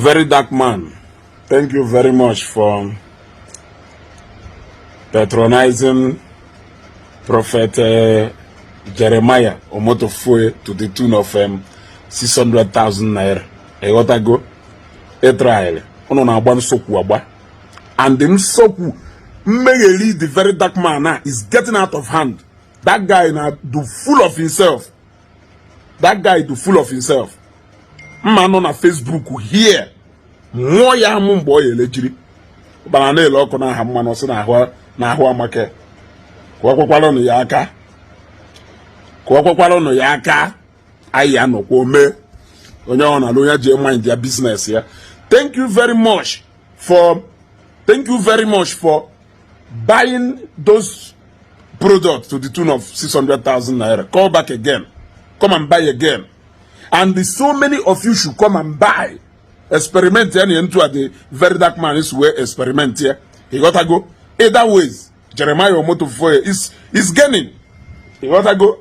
Very Dark Man, thank you very much for patronizing Prophet Jeremiah Omotofoye to the tune of 600,000 naira. Ịghọtago? Israel, unu na-agba nsogbu agba. And the nsogbu mmegheri the Very Dark Man now is getting out of hand. That guy na do full of himself. That guy do full of himself. Mma nọ na Facebook here mụọ ya amụ mgbe ọ ya elejiri ụkpana na-ele ọkụ n'aha mmanụ ọsị na ahụ amake. Kụọkwakwara ya aka, kụọkwakwara ụnụ ya aka. Anyị ya nọkwa ome onye ọ na-alụ onye ji mind ya business ya. Thank you very much for buying those products to the tune of 600,000 naira. Call back again, come and buy again, and so many of you should come and buy. Experiment ya na ntu a the Very Dark Man is wee experiment ya. Ịghọtago? Either ways, Jeremiah Omotofoye is gaining. Ịghọtago?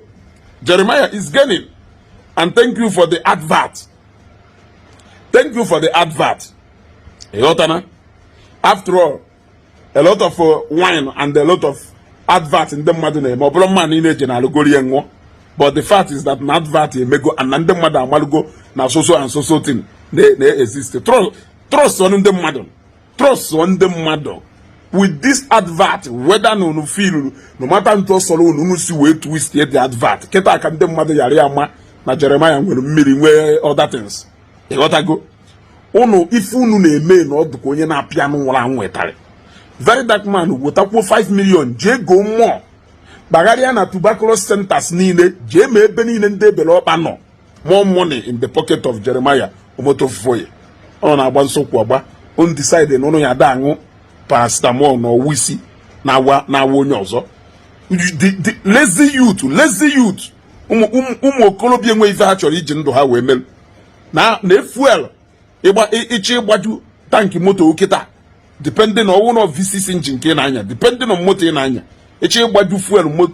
Jeremiah is gaining. And thank you for the advert, thank you for the advert. Ịghọtana? After all, a lot of wine and a lot of advert ndị mmadụ na-eme, ọ bụrụ mma niile eji na-alụgoro ya nwụọ. But the fact is that na advert emego and na ndị mmadụ amalụgo na so so and so so thing na-exist. Trust ọnụ ndị mmadụ, trust ndị mmadụ with this advert, whether na unu feel, no matter ntụ ọsọrọ unu si wee twist the advert kịta ka ndị mmadụ ghara ya ama na Jeremiah nwere mmiri, nwee other things. Ịghọtago? Unu ife unu na-eme na ọ dịka onye na-apịa anụ nwụrụ anwụ ịtarị. Very Dark Man wetakwuo 5 million, jee goo mmụọ kpagharịa na tuberculosis centers niile, jee ma ebe niile ndị ebele ọkpa nọ. More money in the pocket of Jeremiah Omotofoye. Ọ na-agba nsokwu agba. On decide na ụnụ ya ada aṅụ paracetamol na ọwụ isi na-awa na-awa onye ọzọ. The lazy youth, lazy youth, ụmụ ụmụ okorobịa enwe ife ha chọrọ iji ndụ ha wee mere na fuel ịgba ịchọ ịgbaju tank moto kịta, depending on ọwụ na V6 engine nke ị na-anya, depending on moto ị na-anya, ịchọ ịgbaju fuel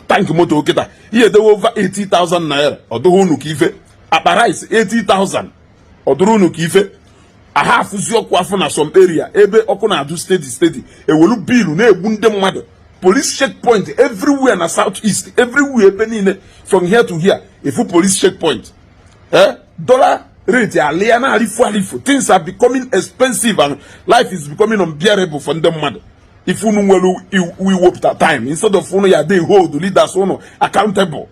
tank moto kịta, ihe edewe over 80,000 naira. Ọ dụghị unu ka ife akpa rice 80,000, ọ dụrụ unu ka ife aha afụzi ọkụ afụ na some area ebe ọkụ na-adụ steady steady. Ewelu bill na-egbu ndị mmadụ. Police checkpoint everywhere na South East, everywhere, ebe niile, from here to here efu police checkpoint. Dollar rate alịa na-alifu alifu. Things are becoming expensive and life is becoming unbearable for ndị mmadụ. If unu nwere iwepụta time instead of unu ya dey hold leaders unu accountable,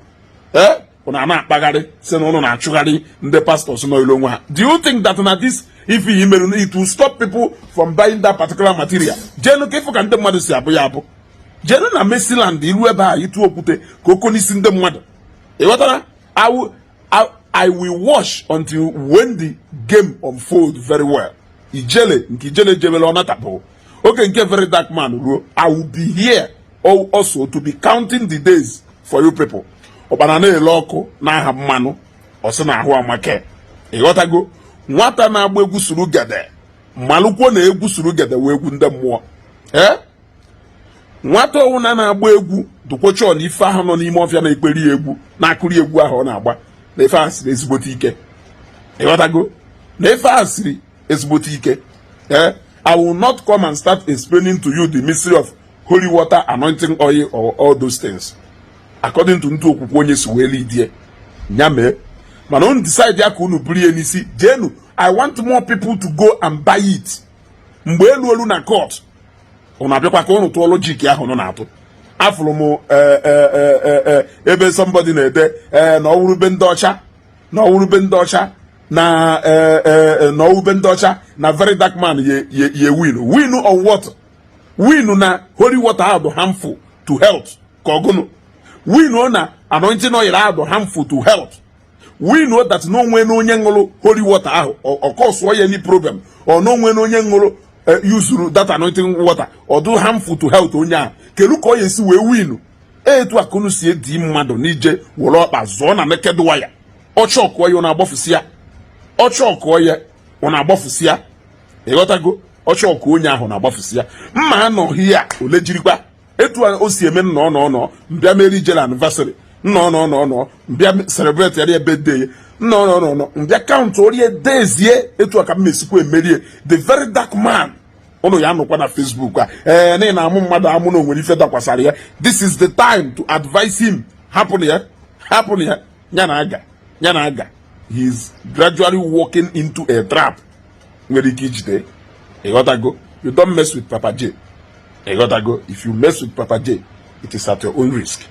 unu a na-akpagharị si na unu na-achụgharị ndị pastors nọ ilu onwe ha. Do you think that na this if he mere, it will stop people from buying that particular material? Jenu ka ịfụ ka ndị mmadụ si abụ ya abụ. Jenu na Mercyland, iru ebe a ịtụ okwute ka oko n'isi ndị mmadụ. Ị ghọtara? I will watch until when the game unfold very well. Ijele nke ijele jebele ọ natapụ oge nke Very Dark Man ruo, I will be here also to be counting the days for you people. Ọkpana na-ele ọkụ n'aha mmanụ ọsị na ahụ amake. Ịghọtago? Nwata na-agba egwu suru gede malụkwuo na egwu suru gede wee egwu ndị mmụọ. Ee, nwata ọwụna na-agba egwu dụkwochọ na ife ahụ nọ n'ime ọfịa na-ekperi ya egwu, na-akụri egwu ahụ ọ na-agba, na ife ahụ siri ezigbote ike. Ịghọtago? Na ife ahụ siri ezigbote ike. Ee, I will not come and start explaining to you the mystery of holy water, anointing oil or all those things. According to ntụ okwukwe onye si wee lidie ya mee, mana unu decide ya ka unu buru ya n'isi. Jeenu, I want more people to go and buy it. Mgbe elu olu na court, unu abịakwa ka unu tụọ logic ahụ unu na-atụ. Afụrụ m ebe somebody na-ede na ọwụrụbe ndị ọcha, na ọwụrụbe ndị ọcha, na na ọwụbe ndị ọcha na Very Dark Man ye win. Win on what? Win na holy water ahụ dị harmful to health, ka ọgụnụ win o na anointing oil ahụ dị harmful to health? We know that na onwe na onye ṅụrụ holy water ahụ ọ cause ya any problem, or na onwe na onye ṅụrụ yuzuru that anointing water, ọ dị harmful to health onye ahụ. Kedu ka ọ ya esi wee win? Etu akụnụ si edi mmadụ n'ije were ọkpa zụọ na naked wire, ọchọkụọ ya, ọ na-agbafusi ya. Ọchọkụọ ya, ọ na-agbafusi ya. Ịghọtago? Ọchọkụ onye ahụ na-agbafusi ya. Mma anọghị ya ole jirikwa etu a o si eme nnọọ nọ nọ mbịa meri ijele anniversary nnọọ nọ nọ nọ mbịa celebrate ya birthday ya. No, no, no, no. Mbịa count orie dezie etu a ka m mesikwa emerie the Very Dark Man. Ụnụ ya nụkwa na Facebook a, ee, na ị na-amụ mmadụ amụ na onwere ife dakwasara ya. This is the time to advise him. Hapụnụ ya, hapụnụ ya, ya na aga, ya na aga. He is gradually walking into a trap nwere ike ijide. Ịghọtago? You don't mess with Papa J. Ịghọtago? If you mess with Papa J, it is at your own risk.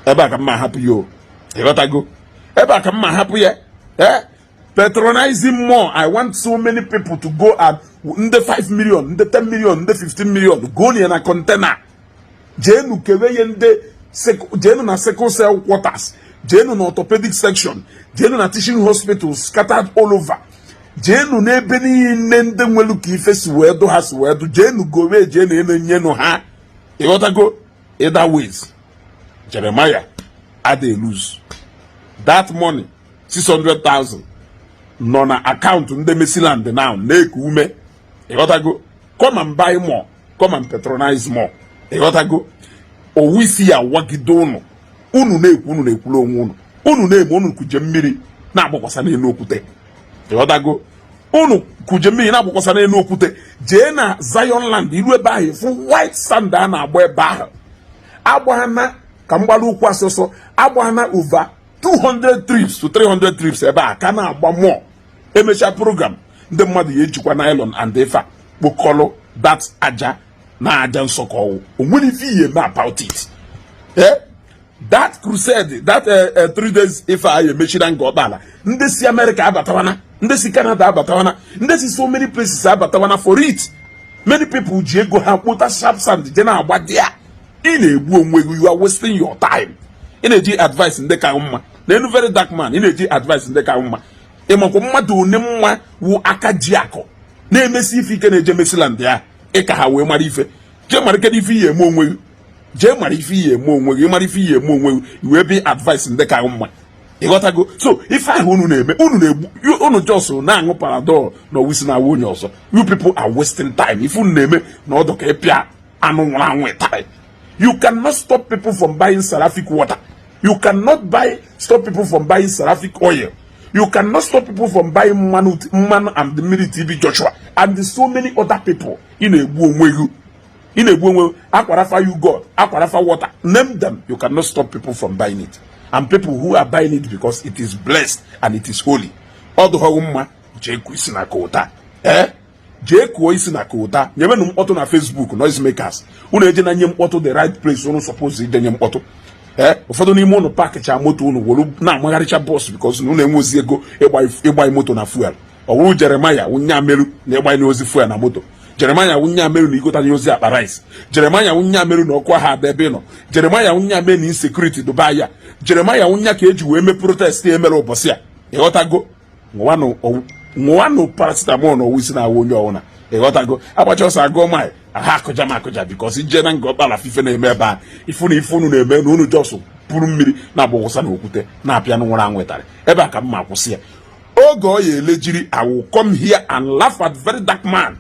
Ebe a ka mma hapụ ya o. Ịghọtago? Ebe a ka mma hapụ ya. Eh, patronize him more. I want so many people to go and ndị 5 million, ndị 10 million, ndị 15 million, go na container, jeenu kewe ya ndị, jeenu na sickle cell quarters, jeenu na orthopedic section, jeenu na teaching hospitals scattered all over, jeenu n'ebe niile ndị nwelu ka ife si wee dụ ha si wee dụ, jeenu gowe, jeenu enyenụ ha. Ịghọtago? Either ways, Jeremiah adịghị lose that money. 600,000 nọ na akaụntụ ndị Mercyland now na-eku ume. Ịghọtago? Come and buy more, come and patronize more. Ịghọtago? Owu isi ya wagide unu, unu na-ekwu, unu na-ekwuru onwe unu, unu na-eme, unu kuje mmiri na-agbakwasa n'elu okwute. Ịghọtago? Unu kuje mmiri na-agbakwasa n'elu okwute. Jee na Zion Land, iru ebe ahụ, fụ white sand a na-agba ebe ahụ. Agbana ka mgbara ụkwụ asụsụ, agbana over 200 trips to 300 trips ebe a ka na-agba mmụọ. Emechaa program, ndị mmadụ ya ejikwa nylon and ife a kpokọlụ that aja na aja nsọ ka ọwụ. O nwere ife ihe eme about it. Eh, that crusade, that 3 days ife a emechira nga ọkpala, ndị si America abatawana, ndị si Canada abatawana, ndị si so many places abatawana for it. Many people ji ego ha kpụta sharp sand je na-agba dia. Ị na-egbu onwe gị. You are wasting your time. Ị na-eji advice ndị ka mma n'elu Very Dark Man. Ị na-eji advice ndị ka mma. Ịmakwa mmadụ one mma wụ aka ji akụ na-emesi ife ike na-eje Mercyland ya ịka ha wee mara ife. Jee mara kedu ife ihe eme onwe gị. Jee mara ife ihe eme onwe gị. Mara ife ihe eme onwe gị wee bi advice ndị ka mma. Ịghọtago? So ife ahụ unu na-eme, unu na-egbu unu, just na-aṅụ Panadol na owisi na onye ọzọ. You people are wasting time. Ife unu na-eme na ọdụ ka ịpịa anụ nwụrụ anwụ ịtarị. You cannot stop people from buying seraphic water. You cannot buy stop people from buying seraphic oil. You cannot stop people from buying mmanụ, mmanụ and mmiri TB Joshua and so many other people. Ị na-egbu onwe gị, ị na-egbu onwe. Akwarafa you God, akwarafa water, name them. You cannot stop people from buying it, and people who are buying it because it is blessed and it is holy. Ọ dụghọghị mma. Jee kụọ isi na kota. Ee, jee kụọ isi na kota. Nyewenụ mkpọtụ na Facebook. Noise makers, unu eje na nye mkpọtụ the right place unu suppose ije nye mkpọtụ. Ee, ụfọdụ n'ime unu pakịcha moto unu were na-amagharịcha bus because na unu enwezi ego ịgba moto na fuel. Ọ wụrụ Jeremaya wunye ameru na ịgbanye ozi fuel na moto. Jeremaya wunye ameru na igotanye ozi akpa rice. Jeremaya wunye ameru na ọkụ ahụ ada ebe ị nọ. Jeremaya wunye ameru na insecurity Dubai ya. Jeremaya wunye ka eji wee mee protest emere ụbọchị a. Ịghọtago? Ṅụwanụ paracetamol na ọwụ isi na-awụ onye ọwụna. Ịghọtago? Agbacha ọsọ agụọ maị aha akụja m akụja because ije na nga ọkpala fife na-eme ebe a, ifu na ife unu na-eme na unu just pụrụ mmiri na-agbawụsa na okwute na-apịa nwụrụ anwụ ịtarị. Ebe a ka m ma akwụsị ya. Oge ọ ya elejiri, I will come here and laugh at Very Dark Man.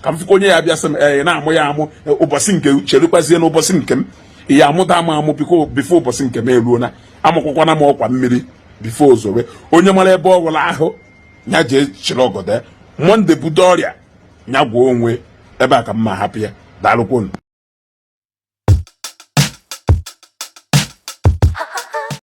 Ka m fụkwa onye ya bịa sị m ee na-amụ ya amụ ụbọchị nke cherekwazie n'ụbọchị nke m ya amụta ama amụ biko before ụbọchị nke m eruo na amụkwakwana m ọkwa mmiri before ozowe. Onye mara ebe ọ gwụla ahụ ya jee chịrị ọgọdọ Monday budo ọrịa ya gwuo onwe. Ebe a ka m ma hapụ ya. Daalụkwonu.